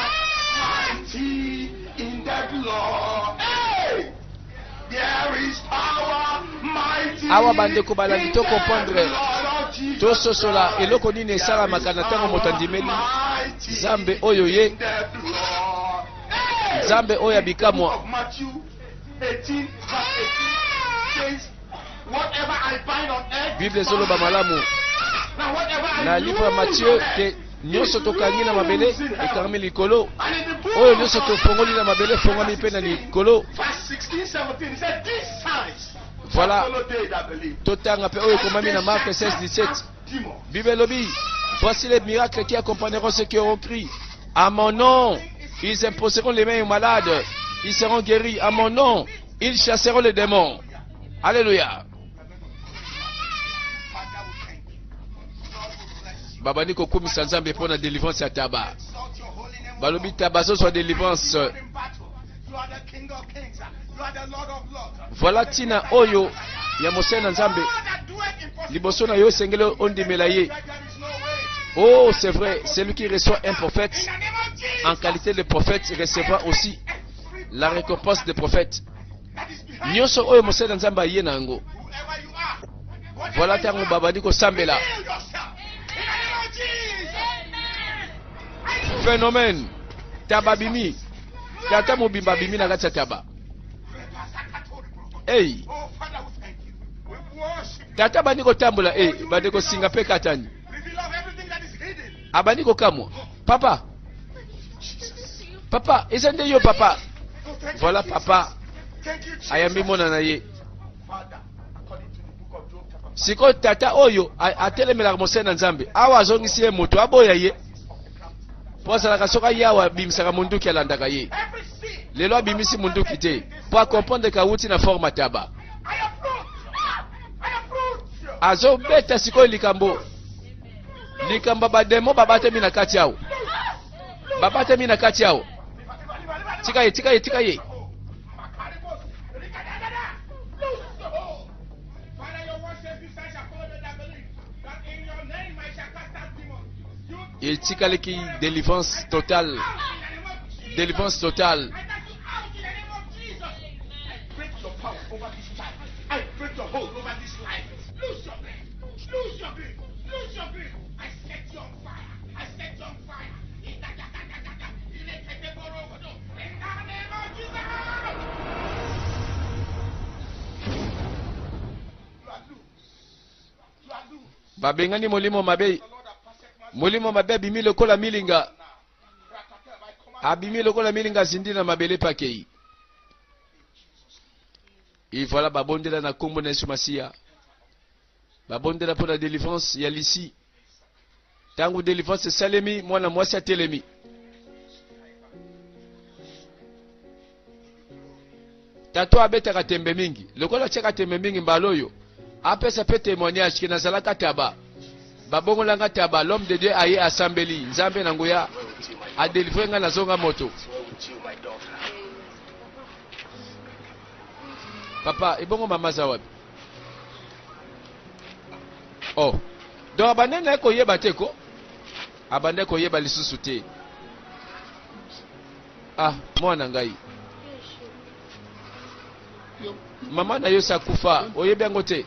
mighty in the blood. Hey! There is power mighty Awa bandeko balandi in to the comprendre blood of Jesus tososola Christ. eloko nini esalamaka na ntango moto andimeli Mighty Nzambe oyo ye in the blood. Hey! Nzambe oyo abikamwa. Of Matthew 18, verse 18 says, Whatever I bind on earth, Bible ezoloba malamu now whatever I na livre ya loose Matthieu on earth ke nyonso tokangi na mabele is loose in heaven. ekangami likolo, And in the book oyo of nyonso Matthew, tofongoli na mabele efongwami mpe na likolo. Verse 16, 17, he said, These signs Voilà. shall follow they that believe. Totanga mpe oyo ekomami na And they Marc shall 16 cast 17. out demons. Bible elobi, voici les miracles qui accompagneront ceux qui auront cru. À mon nom, ils imposeront les mains aux malades, ils seront guéris. À mon nom, ils chasseront les démons. Alléluia. Babandi kokumisa Nzambe mpo na délivrance ya taba. Balobi taba azozwa délivrance. Voilà ntina oyo ya mosali na Nzambe liboso na yo esengeli ondimela ye. Oh, c'est vrai, celui qui reçoit un prophète en qualité de prophète recevra aussi la récompense de prophète. Nyonso oyo mosali na Nzambe aye na yango. Voilà ntango babandi kosambela. Phénomène. Taba bimi. Tata mobimba bimi na kati ya taba. Hey. Tata bandi kotambola, hey, bandi kosinga mpe katani. Abandi kokamwa. Papa. Papa, eza nde yo papa. Voilà papa ayambi mwana na ye. Sikoyo tata oyo atelemelaka mosali na Nzambe awa azongisi ye moto aboya ye mpo azalaka soki aye awa abimisaka monduki alandaka ye. Lelo abimisi monduki te mpo akomprendre ke awuti na forme taba. Azobeta sikoyo likambo likambo bademo babatami na kati awo, babatami na kati awo. Tika ye, tika ye, tika ye. Etikalaki délivrance totale, délivrance totale. Babengani molimo mabe, molimo mabe abimi lokola milinga, abimi lokola milinga, azindi na mabele pakei. Et voilà babondela na kombo na Yesu Masiya, babondela mpo na délivrance ya lisi. Ntango délivrance esalemi, mwana mwasi atelemi. Tato abetaka tembe mingi, lokola atiaka tembe mingi mbala oyo apesa mpe témoignage ke nazalaka taba, babongolanga taba, l'homme de Dieu aye asambeli Nzambe na nguya adelivre nga, nazonga moto. Papa, ebongo mama aza wapi? Oh, donc abandaki naye koyeba te ko abandaki koyeba lisusu te. Ah, mwana ngai, mama na yo si akufa, oyebi yango te?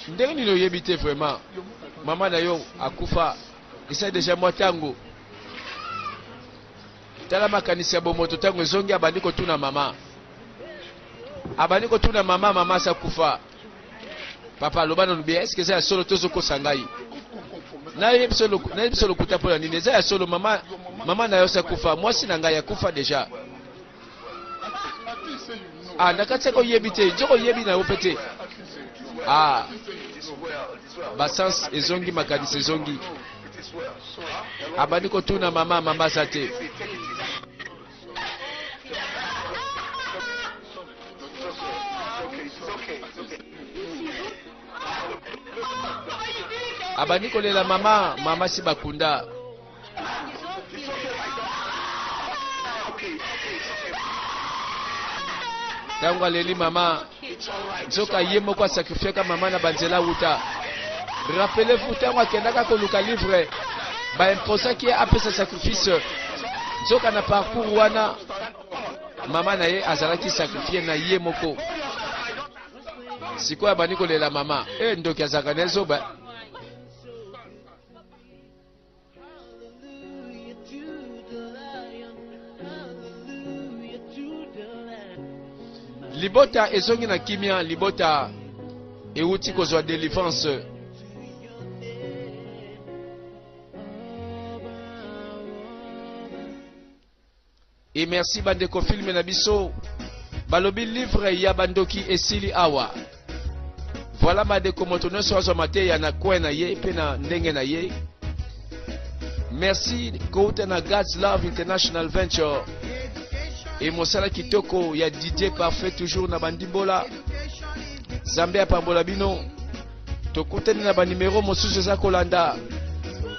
Ndenge nini oyebi te? Vraiment, mama na yo akufa esali deja mwa ntango. Tala makanisi ya bomoto ntango ezongi, abandi kotuna mama, abandi kotuna mama, mama asi akufa. Papa, aloba nanu bien, est-ce eza ya solo tozokosa ngai? Nayebi biso lokuta mpo na nini? Eza ya solo, mama, mama na yo asi akufa, mwasi na ngai akufa deja. I think say you know. Ah, na kati yako oyebi te, nzoko oyebi na yo mpe te. Ah, basens ezongi, makanisi ezongi. Abandi kotuna mama, mama aza te. Abandi kolela mama, mama si bakunda. Ntango aleli mama, nzoka ye moko asacrifiaka mama na banzela wuta. Rappelez-vous, ntango akendaka koluka livre, baimposaki ye apesa sacrifice. Nzoka na parcours wana mama na ye azalaki sacrifie na ye moko. Sikoyo abandi kolela mama. E ndoki azalaka na ezoba. Libota ezongi na kimia, libota euti kozwa delivrance. Et merci bandeko filme na biso balobi livre ya bandoki esili awa. Voilà bandeko, moto nyonso azwa mateya na coin na ye mpe na ndenge na ye. Merci kouta na God's Love International Venture et mosala kitoko ya Didier Parfait toujours na bandimbola. Nzambe apambola bino. Tokutani na ba numero mosusu eza kolanda.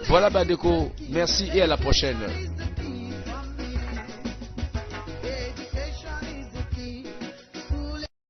Voilà bandeko, merci et à la prochaine.